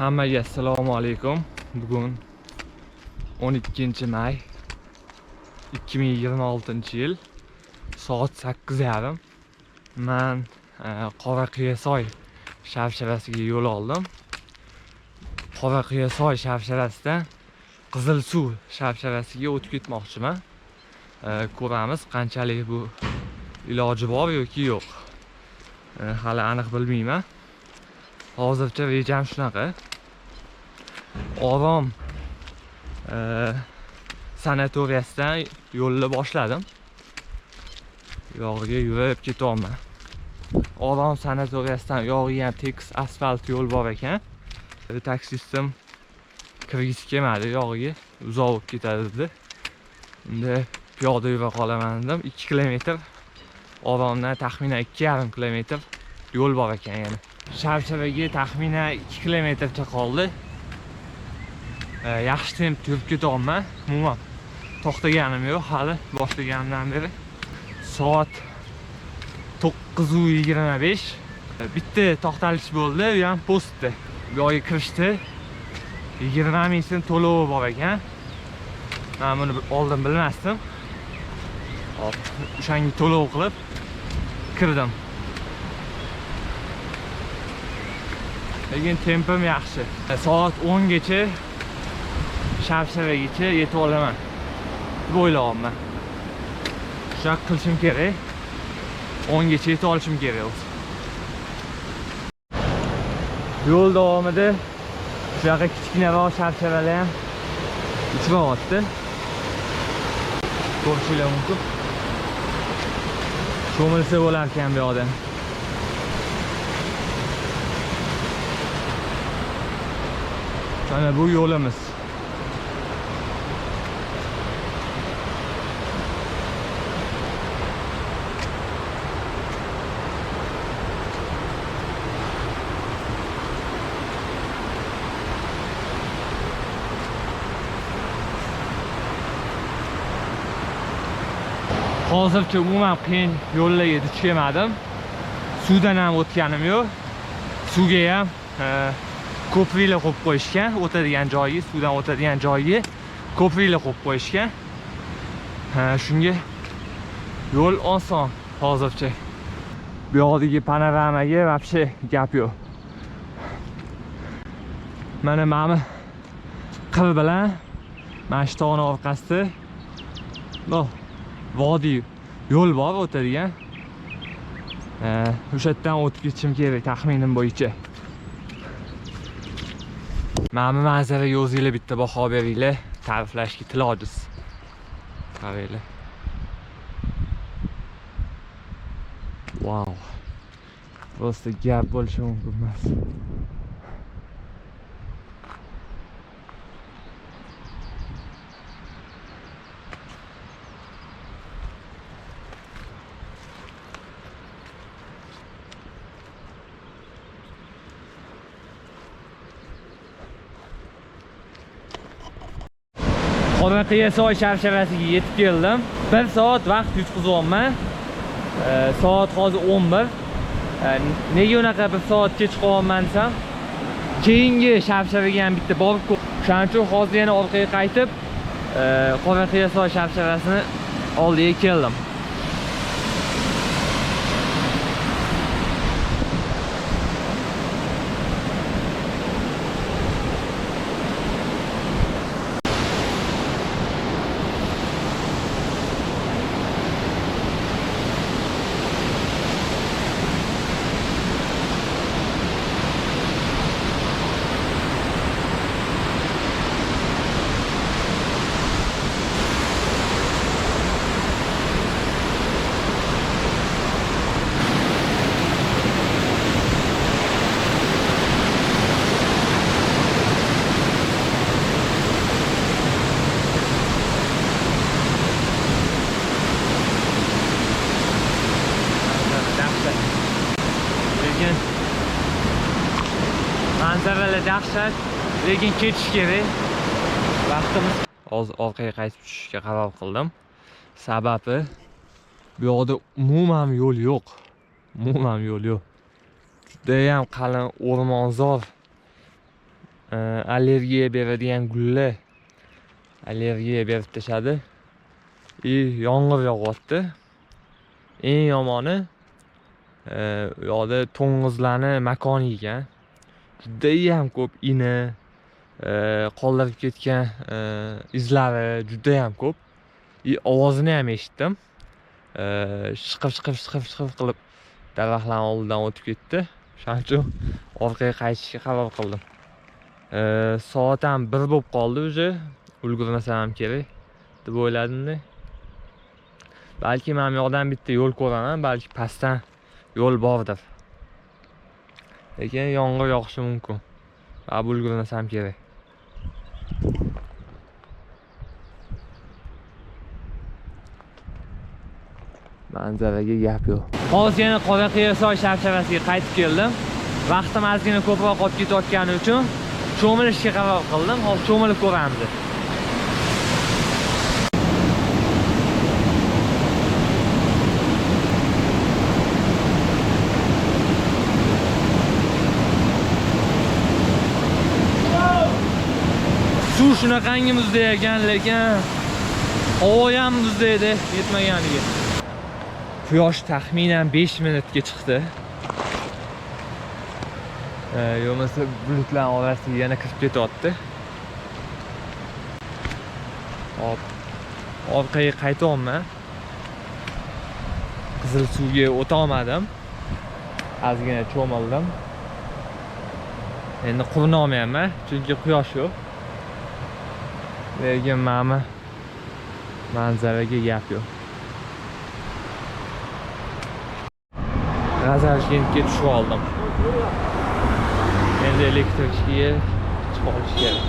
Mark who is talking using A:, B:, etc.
A: Hammaga assalomu alaykum. Bugun 12 may 2026-yil, soat 8:30. Man Qoraqiyasoy shavshavasiga yo'l oldim. Qoraqiyasoy shavshavasidan Qizilsuv shavshavasiga o'tib ketmoqchiman. Ko'ramiz qanchalik bu iloji bor yoki yo'q. Hali aniq bilmayman. Hozircha rejam shunaqa. Orom sanatoriyasidan yo'lni boshladim. Yog'iga yurib ketyapman. Orom sanatoriyasidan yog'iga ham tekis asfalt yo'l bor ekan. Taksistim kirgisi kelmadi yog'iga, uzoq bo'lib ketadi dedi. Unda piyoda yura qolaman dedim. 2 kilometr Oromdan taxminan 2,5 kilometr yo'l bor ekan yana. Shavshavaga taxminan 2 kilometrcha qoldi. Yaxshi temp yurib ketyapman. Umuman to'xtaganim yo'q hali boshlaganimdan beri. Soat 9:25. Bitta to'xtalish bo'ldi, u ham postda. Bu yoqqa kirishdi. 20 ming so'm to'lovi bor ekan. Men buni oldin bilmasdim. Hop, o'shanga to'lov qilib kirdim. Lekin tempim yaxshi. Soat 10 gacha Shavshavagacha yetib olaman deb o'ylayapman. Shunaqa qilishim kerak. 10 gacha yetib olishim kerak o'zi. Yo'l davomida shunaqa kichkinaroq shavshavalar ham uchrayapti. Ko'rishinglar mumkin. Cho'milsa bo'lar ekan bu yoqda. Mana bu yo'limiz. Hozircha umuman qiyin yo'llarga duch kelmadim. Suvdan ham o'tganim yo'q. Suvga ham ko'priklar qo'yib qo'yishgan, o'tadigan joyi, suvdan o'tadigan joyi ko'priklar qo'yib qo'yishgan. Shunga yo'l oson hozircha. Bu yoqdagi panoramaga вообще gap yo'q. Mana mana qir bilan mana shu tog'ning orqasida vodiy yo'l bor o'tadigan. O'sha yerdan o'tib ketishim kerak taxminim bo'yicha. Mana bu manzaraga o'zinglar bitta baho beringlar, ta'riflashga til ojiz. Qaranglar. Wow. Просто gap bo'lishi mumkin emas. Qoraqiyasoy shavshavasiga yetib keldim. 1 soat vaqt yutqizyapman. Soat hozir 11. Nega unaqa 1 soat kech qolyapman desam, keyingi shavshavaga ham bitta borib, o'shaning uchun hozir yana orqaga qaytib, Qoraqiyasoy shavshavasini oldiga keldim. Lekin manzaralar dahshat, lekin ketish kerak. Vaqtimiz hozir orqaga qaytib tushishga qaror qildim. Sababi bu yoqda umuman yo'l yo'q. Umuman yo'l yo'q. Judayam qalin o'rmonzor Allergiya beradigan gullar allergiya berib tashladi. И yomg'ir yog'yapti. Eng yomoni u yoqda to'ng'izlarni makoni ekan. Judayam ko'p ini qoldirib ketgan izlari judayam ko'p. И ovozini ham eshitdim. Shiqir shiqir shiqir shiqir qilib daraxtlarning oldidan o'tib ketdi. Shuning uchun orqaga qaytishga qaror qildim. Soat ham 1 bo'lib qoldi уже. Ulgurmasam ham kerak deb o'yladim-da. Balki men bu yoqdan bitta yo'l ko'raman, balki pastdan yo'l bordir. Lekin yomg'ir yog'ishi mumkin. Va ulgurmasam kerak. Manzaraga gap yo'q. Hozir yana Qoraqiyasoy sharsharasiga qaytib keldim. Vaqtim ozgina ko'proq qolib ketayotgani uchun cho'milishga qaror qildim. Hozir cho'milib ko'ramiz. Suv shunaqangi muzday ekan, lekin havo ham muzdaydi yetmaganiga. Quyosh taxminan 5 minutga chiqdi. Yo'masa bulutlar orasiga yana kirib ketyapti. Hop, orqaga qaytyapman. Qizil suvga o'ta olmadim. Ozgina cho'mildim. Endi qurina olmayapman, chunki quyosh yo'q. Lekin mana manzaraga gap yo'q. G'azalkentga tushib oldim. Endi elektrichkaga chiqib olish kerak.